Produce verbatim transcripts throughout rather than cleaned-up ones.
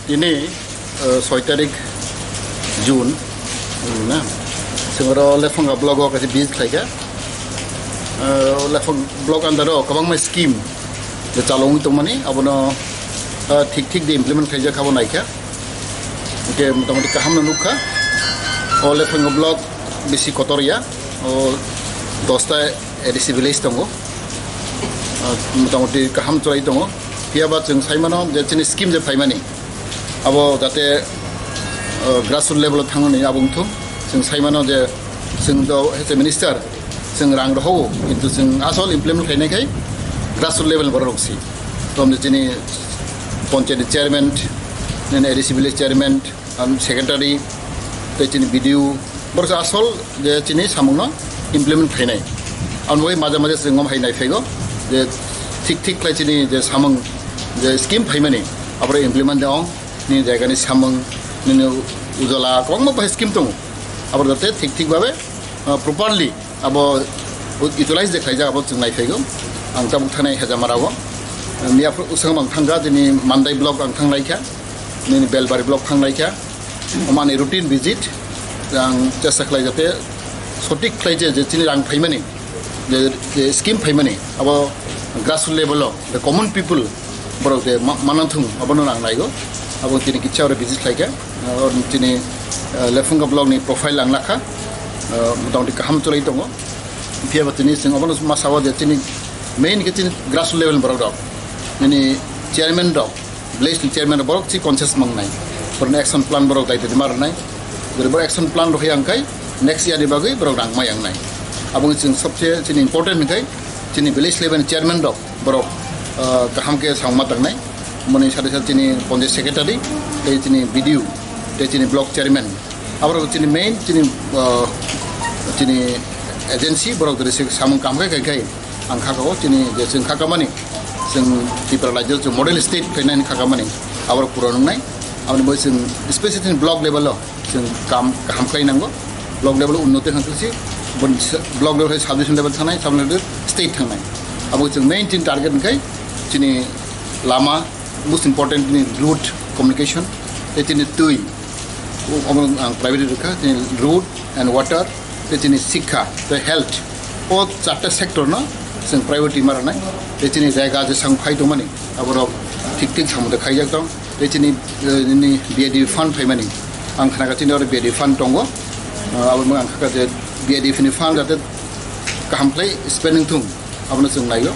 Tini, eh, soi tarik June, na? Sengoro Lefanga block o kaisa visit khlaikha. Eh, Lefang block under o kwbangma scheme je chalogwi tongmani, abono, eh, thik thik de implement khlaijak, abo naikha. Hwnkhe motamoti kahamno nukha. O Lefanga block bisi kotor ya. O dosta A D C village tongo. Ah, motamoti kaham chwrai tongo. Phiyaba chwng saimano je chini scheme je phaimani, abo jate, ah, grassroot level o thangmani abo wngthung. Chwng saimano je chwng do as a minister chwng rang rohogo, kintu chwng asol implement khainai khai grassroot level borok rok si. Tomni chini panchayat chairman, nini A D C village chairman, Ang secretary, tei chini B D O, borok asol je chini samungno implement khainai. Ang bai maja maja chwng om hai naiphaigo je thik thik khlai chini je samung je scheme phaimani, aboro implement de ong, nini jaigani samung, nini ujala, kwbangma bahai scheme tongo. Aboro jate thik thik babe, ah, properly abo utilize de khlaijak, abo chwng naiphaigo. Ang tabuk thanai Hejamara o. Miya phru-, usang mang thangkha, chini Mandai block ang thanglaikha, nini Belbari block thanglaikha. Omani routine visit ang chesta khlai jate sotik khlai je, je chini rang phaimani, je, je scheme phaimani, abo grassroot level o, the common people, borok je ma-, manang thung, abono ang naigo. Abo chini kitsa oro visit khlaikha. Oro chini, eh, Lefunga block ni profile ang nakha. Eh, motamoti kaham chwlai tongo. Phiya ba chini chwng obono ma sao je chini main khe chini grassroot level borok rok. Nini chairman rok, village ni chairman rok borok chi conscious mangnai. Borokni action plan borok dai dai ma rwnai. Jodi borok action plan rok yang kai next year ni bagwi borok rang ma yang nai. Abo chwng sobse chini important hwnkhe chini village level ni chairman rok. Borok, ah, kaham khe samung ma tangnai. Moni sade sade chini panchayat secretary, tei chini B D O, tei chini block chairman. Aborok chini main chini, ah, chini agency borok dori se samung kaham khe khai khai ang kha o chini je chwng kha kamani chwng Tripura rajyo chwng model state khainani kha kamani aborok puron wngnai. Aboni bagwi chwng specially chini block level o. Chwng kam kaham khlai nango. Block level unnoti khan khlai si, bon se-, block level hai sub division level thangnai, sub level state thangnai. Abo chwng main chini target hwnkhe chini lama, most important chini road communication, tei chini twi, o-, omo ang priority rwkha, chini road and water, tei chini sikha, tei health. O charta sector no chwng priority ma rwnai, tei chini jaga je sang phai tongmani, aborok thik thik samung de khaijak tong. Tei chini, eh, nini B I D F fund phaimani. Ang khnakha chini oro B I D F fund tongo. Ah, abo ang khnakha je B I D F ni fund jate kaham khlai spending thung. Abono chwng naio.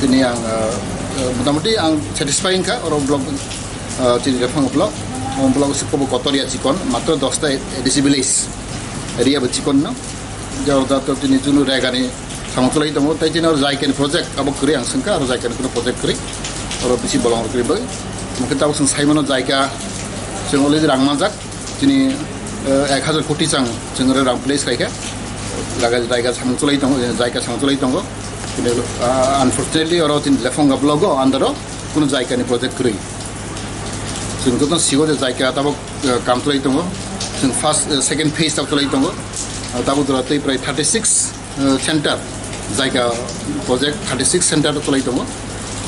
Tini ang, ah, eh, motamoti ang satisfy wngkha oro block, ah, chini Rephang block. Omo blogo se kobo kotor ya chikon, matro dosta A D C village area bo chikon no. Jao da to tini junu rega ni samung cholai tongo, tai tini aro jaika ni project abo kwrwi ang sengkha, aro jaika ni kuno project kwrwi, aro bisi bolong rok kwrwi bai. Mukhe tabuk chwng sai mano jaika chwng already rang manjak, tini, eh, ek hajar koti chang chwng aro rang place khaikha. Jaga, jaika samung cholai tongo, jaika samung cholai tongo. Tini, ah, unfortunately oro tini Lephonga blogo andaro kuno jaika ni project kwrwi. Chwng joto sigo je jaika tabuk, eh, kam cholai tongo. Chwng first, eh, second phase tabuk cholai tongo. Ah, tabuk jora tei prai thirty six, eh, center jaika project thirty six center cholai tongo.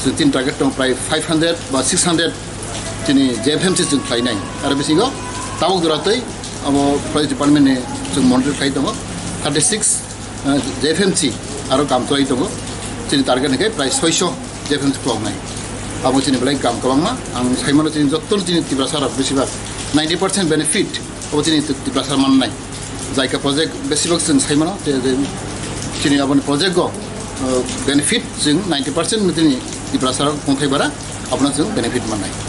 Chwng tin target tongo prai five hundred ba six hundred tini J F M C chwng khlainai. Aro bisingo tabuk jora tei abo forest department ni chwng monitor khlai tongo. Thirty six, eh, J F M C aro kam cholai tongo. Chini target hwnkhe prai soiso J F M C khuloknai. Abo chini belai kam kwbangma. Ang saimano chini jottoni chini Tiprasa rok besibak ninety percent benefit abo chini Tiprasa mannai. Jaika project besibak chwng saimano je, je chini aboni project go, eh, benefit chwng ninety percent chini Tiprasa rok tongthai bara abono chwng benefit mannai.